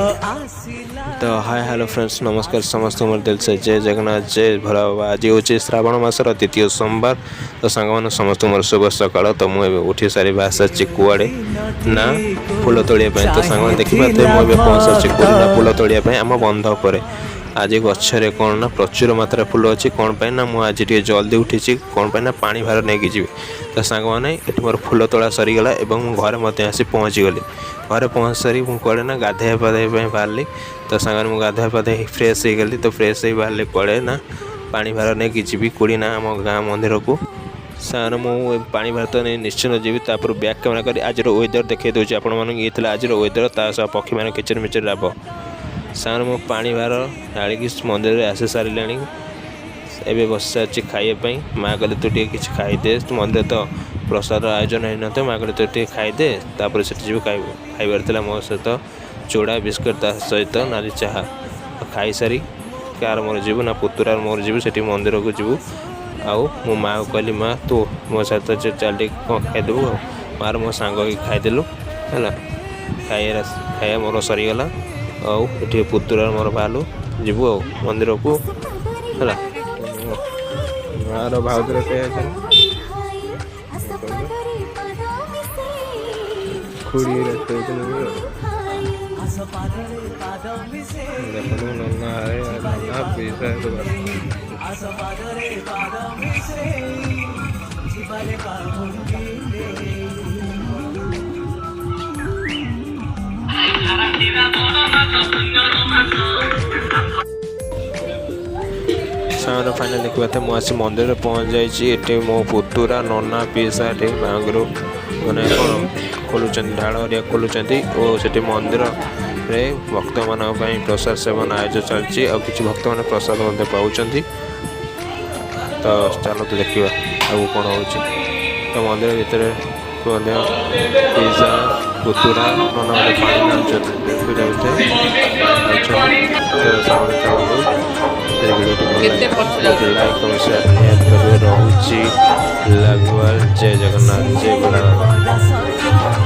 ଆସିଲା। ତ ହାଏ, hello friends, ନମସ୍କାର ସମସ୍ତଙ୍କୁ ମୋର ଦିଲ ସେ ଜୟ ଜଗନ୍ନାଥ, ଜୟ ଭୋଲା ବାବା। ଆଜି ହେଉଛି ଶ୍ରାବଣ ମାସର ଦ୍ୱିତୀୟ ସୋମବାର। ତ ସାଙ୍ଗମାନେ, ସମସ୍ତଙ୍କୁ ମୋର ଶୁଭ ସକାଳ। ତ ମୁଁ ଏବେ ଉଠି ସାରି ବାହାରିସାରିଛି କୁଆଡ଼େ ନା ଫୁଲ ତୋଳିବା ପାଇଁ। ତ ସାଙ୍ଗମାନେ, ଦେଖିପାରୁଥିବେ, ମୁଁ ଏବେ ପହଞ୍ଚିସାରିଛି କୋଉଠି ନା ଫୁଲ ତୋଳିବା ପାଇଁ ଆମ ବନ୍ଧ ଉପରେ। ଆଜି ଗଛରେ କ'ଣ ନା ପ୍ରଚୁର ମାତ୍ରାରେ ଫୁଲ ଅଛି। କ'ଣ ପାଇଁ ନା ମୁଁ ଆଜି ଟିକେ ଜଲ୍ଦି ଉଠିଛି। କ'ଣ ପାଇଁ ନା ପାଣି ଭାର ନେଇକି ଯିବି। ତ ସାଙ୍ଗମାନେ, ଏଠି ମୋର ଫୁଲ ତୋଳା ସରିଗଲା ଏବଂ ମୁଁ ଘରେ ମଧ୍ୟ ଆସି ପହଞ୍ଚିଗଲି। ଘରେ ପହଞ୍ଚି ସାରି ମୁଁ କୁଆଡ଼େ ନା ଗାଧୋଇବା ପାଧେଇବା ପାଇଁ ବାହାରିଲି। ତ ସାଙ୍ଗମାନେ, ମୁଁ ଗାଧୋଇବା ପାଧେଇ ଫ୍ରେଶ୍ ହେଇଗଲି। ତ ଫ୍ରେଶ୍ ହେଇ ବାହାରିଲି କୁଆଡ଼େ ନା ପାଣି ଭାର ନେଇକି ଯିବି କୋଉଠି ନା ଆମ ଗାଁ ମନ୍ଦିରକୁ। ସାଙ୍ଗରେ ମୁଁ ପାଣି ଭାର ତ ନେଇ ନିଶ୍ଚିନ୍ତ ଯିବି। ତାପରେ ବ୍ୟାକ୍ କ୍ୟାମେରା କରି ଆଜିର ୱେଦର ଦେଖାଇ ଦେଉଛି ଆପଣମାନଙ୍କୁ। ଇଏ ଥିଲା ଆଜିର ୱେଦର, ତା ସହ ପକ୍ଷୀମାନେ କିଚିରି ମିଚିରି ରାବ। ସାଙ୍ଗରେ ମୁଁ ପାଣି ଭାର ଢାଳିକି ମନ୍ଦିରରେ ଆସି ସାରିଲେଣି। ଏବେ ବସିସାରିଛି ଖାଇବା ପାଇଁ। ମା କହିଲେ, "ତୁ ଟିକେ କିଛି ଖାଇଦେ।" ମନ୍ଦିର ତ ପ୍ରସାଦ ଆୟୋଜନ ହେଇନଥିବ। ମା କହିଲେ, "ତୁ ଟିକେ ଖାଇଦେ, ତାପରେ ସେଠି ଯିବୁ ଖାଇବୁ।" ଖାଇବାର ଥିଲା ମୋ ସହିତ ଚୁଡ଼ା ବିସ୍କୁଟ, ତା ସହିତ ନାଲି ଚାହା। ଖାଇସାରି କାହାର ମୋର ଯିବୁ ନା ପୁତୁରାର ମୋର ଯିବୁ, ସେଠି ମନ୍ଦିରକୁ ଯିବୁ। ଆଉ ମୋ ମାଆକୁ କହିଲି, "ମା, ତୁ ମୋ ସହିତ ଚାଲ ଟିକେ, କ'ଣ ଖାଇଦେବୁ।" ଆଉ ମାଆର ମୋ ସାଙ୍ଗ ହେଇକି ଖାଇଦେଲୁ। ହେଲା, ଖାଇବା ଖାଇବା ମୋର ସରିଗଲା। ଆଉ ଏଠି ପୁତୁରାର ମୋର ବାହାରିଲୁ ଯିବୁ ଆଉ ମନ୍ଦିରକୁ। ହେଲା, ମାଆର ଭାଉଜର କେହି ଅଛନ୍ତି, ଖୁଡ଼ି ଦେଖନ୍ତୁ। ଆସ ପାଦରେ ପାଦ ମିଶେଇ। ନନା, ନନା, ପିଇସା। ଆସ ପାଦରେ ପାଦ ମିଶେଇ ଯିବାରେ ବାହୁଙ୍ଗି ନେଇ। ସାଙ୍ଗରେ ଫାଇନାଲ୍ ଦେଖିବା ତ ମୁଁ ଆସି ମନ୍ଦିରରେ ପହଞ୍ଚି ଯାଇଛି। ଏଠି ମୋ ପୁତୁରା, ନନା, ପିଇସା ଏଠି ବାଙ୍ଗରୁ ମାନେ କ'ଣ ଖୋଲୁଛନ୍ତି, ଢାଳ ହେରିକା ଖୋଲୁଛନ୍ତି। ଓ ସେଠି ମନ୍ଦିରରେ ଭକ୍ତମାନଙ୍କ ପାଇଁ ପ୍ରସାଦ ସେବନ ଆୟୋଜନ ଚାଲିଛି ଆଉ କିଛି ଭକ୍ତମାନେ ପ୍ରସାଦ ମଧ୍ୟ ପାଉଛନ୍ତି। ତ ଚାଲନ୍ତୁ ଦେଖିବା ଆଉ କ'ଣ ହେଉଛି। ତ ମନ୍ଦିର ଭିତରେ ମଧ୍ୟ ପିଇସା, ପୁତୁରା, ନନା ମାନେ ପାଣି ଢାଳୁଛନ୍ତି। ଦେଖୁଯାଉଥିବେ, ପାଣି ଢାଳୁଛନ୍ତି। ତ ସାଙ୍ଗରେ ଚାଲନ୍ତୁ। ଯଦି ଭିଡ଼ିଓଟି ଭଲ ଲାଗେ, ଲାଇକ୍, କମେଣ୍ଟ, ସେୟାର ନିହାତି କରିବେ। ରହୁଛି, love you all. Jay Jagannath, Jay Bhola.